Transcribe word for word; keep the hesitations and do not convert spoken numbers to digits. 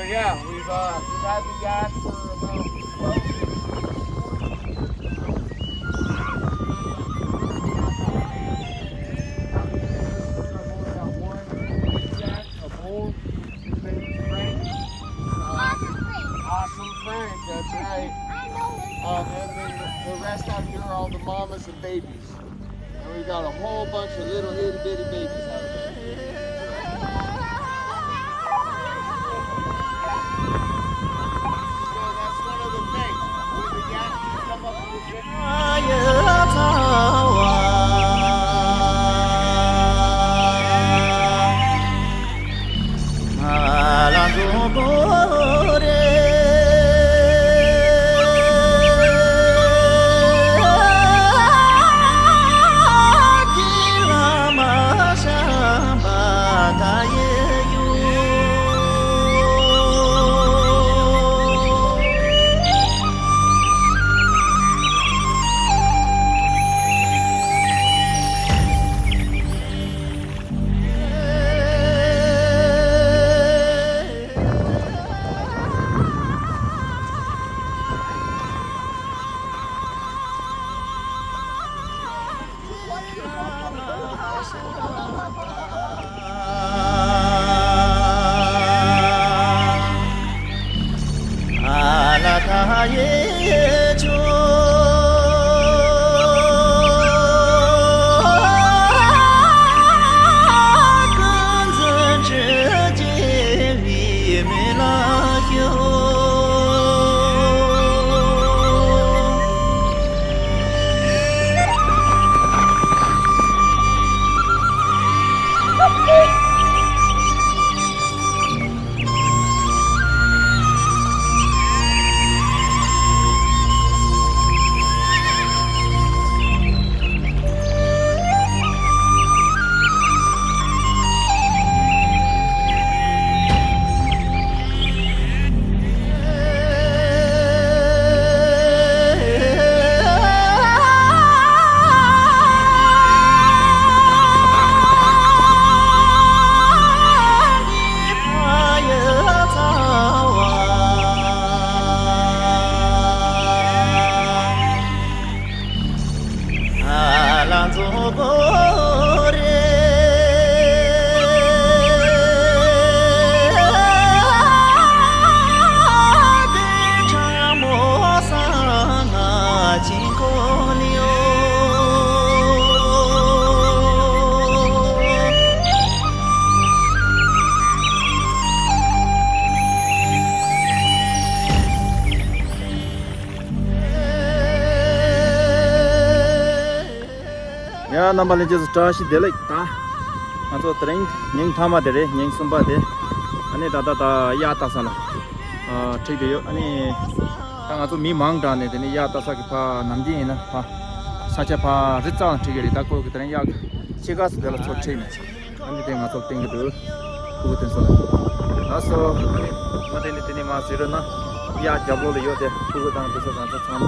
Yeah, we've, uh, we've had the yak for about twelve years. Got one yak, a bull. His name is Frank. Awesome Frank. Awesome Frank, that's right. Um, and then the rest out here are all the mamas and babies. And we got a whole bunch of little itty bitty babies out there. So that's one of the things. When the yak come up to the ཡ། རྣམ་པ་ལྷན་རྒྱས་ཚོ་བཀྲ་ཤིས་བདེ་ལེགས། ད་ང་ཚོ་དེ་རིང་ཉིན་མཐའ་མ་དེ་རེད། ཉིན་གསུམ་པ་དེ། ཨ་ནི་ད་ལྟ་ད་གཡག་བལྟ་ས་ལ་ཨ་ཁྲིད་བསྡད་ཡོད། ཨ་ནི་ད་ང་ཚོ་མི་མང་དྲགས་ནས་དེ་ནས་གཡག་བལྟ་ས་གི་ཕར་ནམ་རྒྱུན་ཡིན་ན་ཕར་ས་ཆ་ཕར་རི་རྩ་ལ་ཁྲིད་ཀྱི་རེད། ད་ཁོ་གི་དེ་རིང་གཡག་གི་ཕྱེད་ཀ་ཙམ་དེ་ལ་ཚུར་ཁྲིད་ནས། ཨ་ནི་དེ་ང་ཚོ་བསྟན་གྱི་འདུག་ཕྲུ་གུ་དེ་ཚོ་ལ། ལགས་སོ། ཨ་ནི་མ་དེ་ནི་དེ་ནི་མ་ཟེར་རོ་ན། གཡག་རྒྱབ་ལོགས་ལ་ཡོད་དེ། ཕྲུ་གུ་དང་དེ་ཚོ་གང་ཚོ་ཚང་མ།